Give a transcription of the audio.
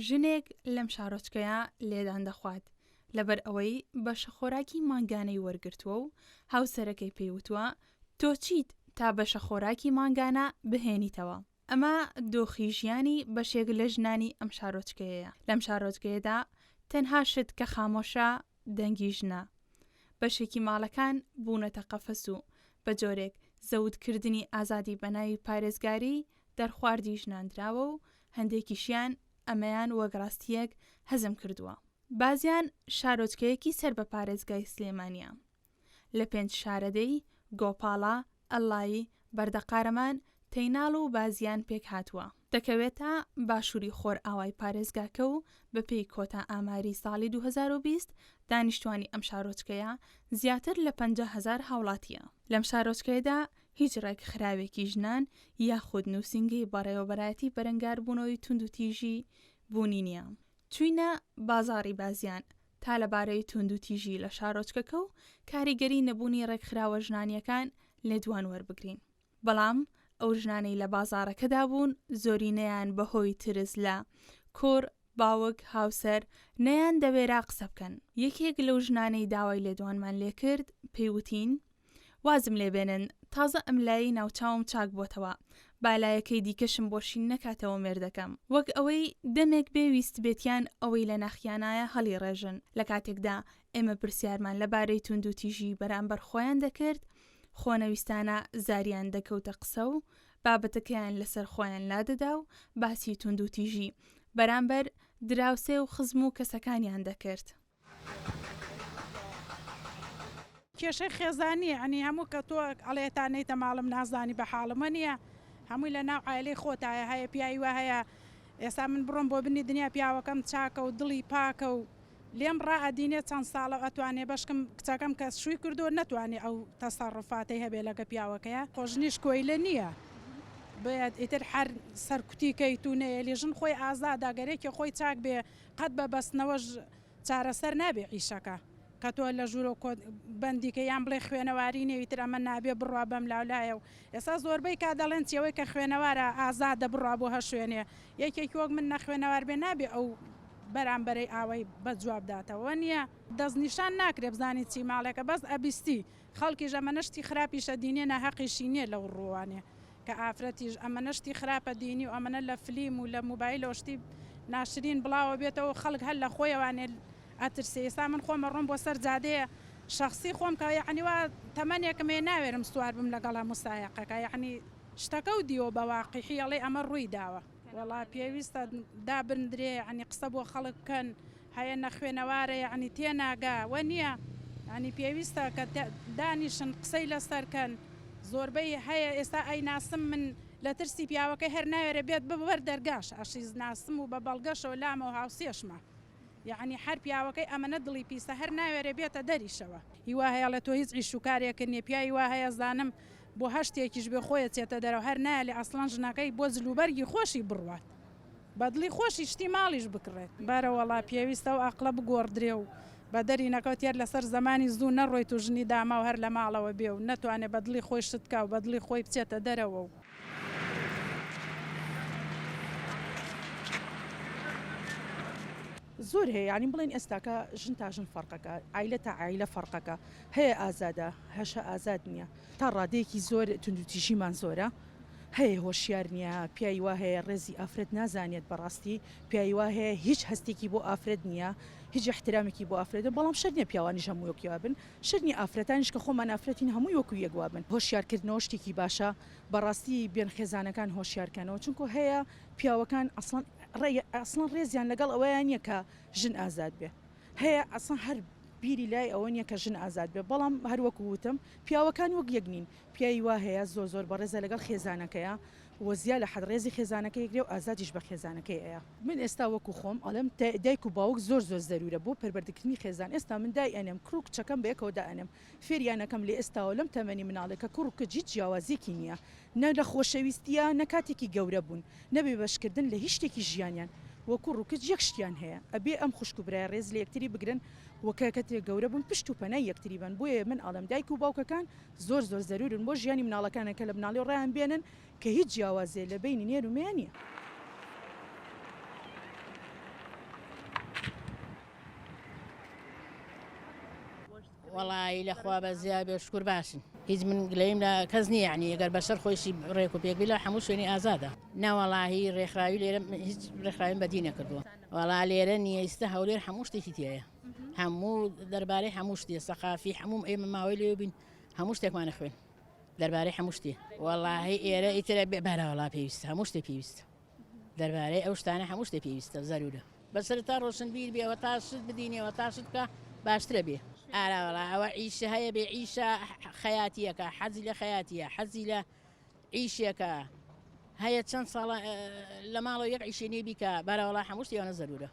ژنێک لەم شارۆچکەیە لێدان دەخوات لەبەر ئەوەی بەشە خۆراکی مانگانەی وەرگرتووە و هاوسەرەکەی پێی وتووە تۆ چیت تا بەشە خۆراکی مانگانە بهێنیتەوە. ئەمە دۆخی ژیانی بەشێک لە ژنانی ئەم شارۆچکەیەیە. لەم شارۆچکەیەدا تەنها شت کە خامۆشە دەنگی ژنە. بەشێکی ماڵەکان بوونەتە قەفەس و بە جۆرێک زەوتکردنی ئازادی بە ناوی پارێزگاری دەرخواردی ژنان دراوە و هەندێکیشیان ئەمەیان وەک ڕاستییەک هەزم کردووە. بازیان شارۆچکەیەکی سەر بە پارێزگای سلێمانییە. لە پێنج شارەدێی، گۆپاڵە، ئەللایی، بەردەقارەمان، تەیناڵ و بازیان پێکهاتووە. دەکەوێتە باشووری خۆرئاوای پارێزگاکە و بەپێی کۆتا ئاماری ساڵی 2020 دانیشتوانی ئەم شارۆچکەیە زیاتر لە 50 هەزار هاوڵاتییە. لەم شارۆچکەیەدا هیچ ڕێکخراوێکی ژنان یاخود نووسینگەی بەڕێوەبەرایەتی بەرەنگاربوونەوەی توندوتیژی بوونی نییە. چووینە بازاڕی بازیان تا لەبارەی توندوتیژی لە شارۆچکەکە و کاریگەری نەبوونی ڕێکخراوە ژنانییەکان لێدوان وەربگرین. بەڵام ئەو ژنانەی لە بازاڕەکەدا بوون زۆرینەیان بەهۆی ترس لە کوڕ، باوک، هاوسەر، نەیان دەوێرا قسە بکەن. یەکێک لەو ژنانەی داوای لێدوانمان لێکرد پێی وتین، وازم لێ بێنن تازە ئەملایەی ناوچاوم چاک بۆتەوە با لایەکەی دیکەشم بۆ شین نەکاتەوە مێردەکەم. وەک ئەوەی دەمێک بێ ویستبێتیان ئەوەی لە ناخیانایە هەڵیڕێژن. لە کاتێکدا ئێمە پرسیارمان لەبارەی توندوتیژی بەرامبەر خۆیان دەکرد، خۆنەویستانە زاریان دەکەوتە قسە و بابەتەکەیان لەسەر خۆیان لادەدا و باسی توندوتیژی بەرامبەر دراوسێ و خزم و کەسەکانیان دەکرد. کێشەی خێزانیە یەعنی هەموو کە تۆ ئەڵێ تا نەیتە ماڵم نازانی بە حاڵم وەنیە هەمووی لە ناو عایلەی خۆتایە هەیە پیاوی وا هەیە ئێستا من بڕۆم بۆ بنی دنیا پیاوەکەم چاکە و دڵی پاکە و لێم ڕائەدینێ چەند ساڵە و ئەتوانێ بەشکم کچەکەم کە شووی کردووە نەتوانێ ئەو تەسەڕوفاتەی هەبێ لەگە پیاوەکەیا خۆ ژنیش کۆیلە نییە بۆیە ئیتر هەر سەرکوتی کەیت و نەیەلی ژن خۆی ئازادە گەر یەکێ خۆی چاک بێ قەت بە بەستنەوەش چارەسەر نابێ ئیشەکە کە تۆ لە ژوورۆ کۆ بەندی کەی یان بڵێ خوێنەواری نیە ئیتر ئەمە نابێ بڕوا بەم لاولایە و ئێستا زۆربەی کات دەڵێن چی ئەوەی کە خوێنەوارە ئازادە بڕوا بۆ هەر شوێنێ یەکێکی وەک من نەخوێنەوار بێ نابێ ئەو بەرامبەرەی ئاوای بە جواب داتەوە نیە دەستنیشان ناکرێ بزانی چی ماڵێکە بەس ئەبیستی خەڵکیش ئەمەنە شتی خراپیشە دینێ ناهەقیشی نیە لەو ڕووانێ کە ئافرەتیش ئەمەنە شتی خراپە دینی و ئەمەنە لە فلیم و لە موبایلەوە شتی ناشرین بڵاوە بێتەوە خەڵک هەر لە خۆیەوانێ ئەترسێ ئێستا من خۆم ئەڕۆم بۆ سەر جادەیە شەخسی خۆم کە یەعنی وا تەمەنێکم هەیە ناوێرم سوار بم لەگەڵ هەموو سایەقەکە یەعنی شتەکەو دیوە بە واقیحی ئەڵێی ئەمە ڕووی داوە. وەڵا پێویستە دابندرێ یەعنی قسە بۆ خەڵک بکەن هەیە نەخوێنەوارە یەعنی تێناگا وەنیە یەعنی پێویستە کە دانیشن قسەی لەسەر کەن زۆربەی هەیە ئێستا ئەیناسم من لە ترسی پیاوەکەی هەر ناوێرێ بێت بەر دەرگاش ئەشیز ناسم و بە بەڵگەشەوە لامەوە هاوسێشمە یەعنی هەر پیاوەکەی ئەمەنە دڵی پیسە هەر ناوێرێ بێتە دەریشەوە. هی وا هەیە ئەڵێ تۆ هیچ ئیش و کارێکت نیە پیاوی وا هەیە زانم بۆ هەر شتێکیش بێ خۆی ئەچێتە دەرەوە هەر نایەلێ ئەسڵەن ژنەکەی بۆ جل و بەرگی خۆشی بڕوات بە دڵی خۆشی شتی ماڵیش بکڕێت. بەرەوەڵا پێویستە ئەو ئەقڵە بگۆڕدرێ و بەدەری نەکەوت هەر لەسەر زەمانی زوو نەڕۆیت و ژنی داماو هەر لە ماڵەوە بێ و نەتوانێ بە دڵی خۆی شت کا و بە دڵی خۆی بچێتە دەرەوە و. زۆر هەیە یانی بڵێن ئێستاکە ژن تا ژن فەرقەکە عایلە تا عایلە فەرقەکە هەیە ئازادە هەشە ئازاد نییە تا ڕادەیەکی زۆر توندوتیژیمان زۆرە هەیە هۆشیار نییە پیاوی وا هەیە ڕێزی ئافرەت نازانێت بەڕاستی پیاوی وا هەیە هیچ هەستێکی بۆ ئافرەت نییە هیچ احترامێکی بۆ ئافرەت بەڵام شەرت نییە پیاوانیش هەموو وەک وا بن شەرت نییە ئافرەتانیش کە خۆمان ئافرەتین هەمووی وەکو یەک وا بن هۆشیارکردنەوە شتێکی باشە بەڕاستی بێن خێزانەکان هۆشیار کەنەوە چونکو هەیە پیاوەکان ئەسڵەن ئەسڵەن ڕێزیان لەگەڵ ئەوەیا نییە کە ژن ئازاد بێ هەیە ئەسڵەن هەر بیری لای ئەوە نییە کە ژن ئازاد بێ بەڵام هەر وەکو وتم پیاوەکان وەک یەک نین پیاوی وا هەیە زۆر زۆر بەڕێزە لەگەڵ خێزانەکەیا و زیا لە حەد ڕێزی خێزانەکەی ئەگرێ و ئازادیش بە خێزانەکەی ئەیا. من ئێستا وەکو خۆم ئەڵێم دایک و باوک زۆر زۆر زەرورە بۆ پەروەردەکردنی خێزان ئێستا من دای ئەنێم کوڕ و کچەکەم بەیەکەوە دائەنێم فێریان ئەکەم لە ئێستاوە لەم تەمەنی مناڵێ کە کوڕ و کچ هیچ جیاوازیەکی نیە نە لە خۆشەویستیا نە کاتێکی گەورە بوون نە بێبەشکردن لە هیچ شتێکی ژیانیان وە کوڕ و کچ یەک شتیان هەیە ئەبێ ئەم خوشک و برایە ڕێز لە یەکتری بگرن و کە کەتێ گەورە بوون پشت و پەنای یەکتری بن بۆیە من ئەڵێم دایک و باوکەکان زۆر زۆر زەرورن بۆ ژیانی مناڵەکانیان کە لە مناڵیەوە ڕایان بێنن کە هیچ جیاوازێ لە بەینی نێر و مێ نیە. وەڵایی لە خوا بەزیا بێ شکور باشن هیچ من گلەیم لە کەس نییە یعنی گەر بەشەر خۆیشی ڕێک و پێک بی لە هەموو شوێنی ئازادە نەوەڵاهی ڕێکخراوی لێرە هیچ ڕێکخراویم بەدی نەکردووە وەڵا لێرە نییە ئیستا هەولێر هەموو شتێکی تایە هەموو دەربارەی هەموو شتێ سەقافی هەموو ئێمە ماوەی لێ بین هەموو شتێکمانە خوێن دەربارەی هەموو شتێ وەڵاهی ئێرە ئیترە بێ بەرەوەڵا پێویستە هەموو شتێ پێویستە دەربارەی ئەو شتانە هەموو شتێ پێویستە زەرورە. بەسەر تا ڕۆشنبیر بێ وە تا شت بدینێ وە تا شت بکا باشترە بێ. ئارا وەڵا ئەوە عیشە هەیە بێ عیشە خەیاتیەکە حەزی لە خەیاتیە حەزی لە عیشێکە هەیە چەند ساڵە لە ماڵەوە یەک عیشێ نیە بیکا بەرەوەڵا هەموو شتی ئەوەنە زەرورە.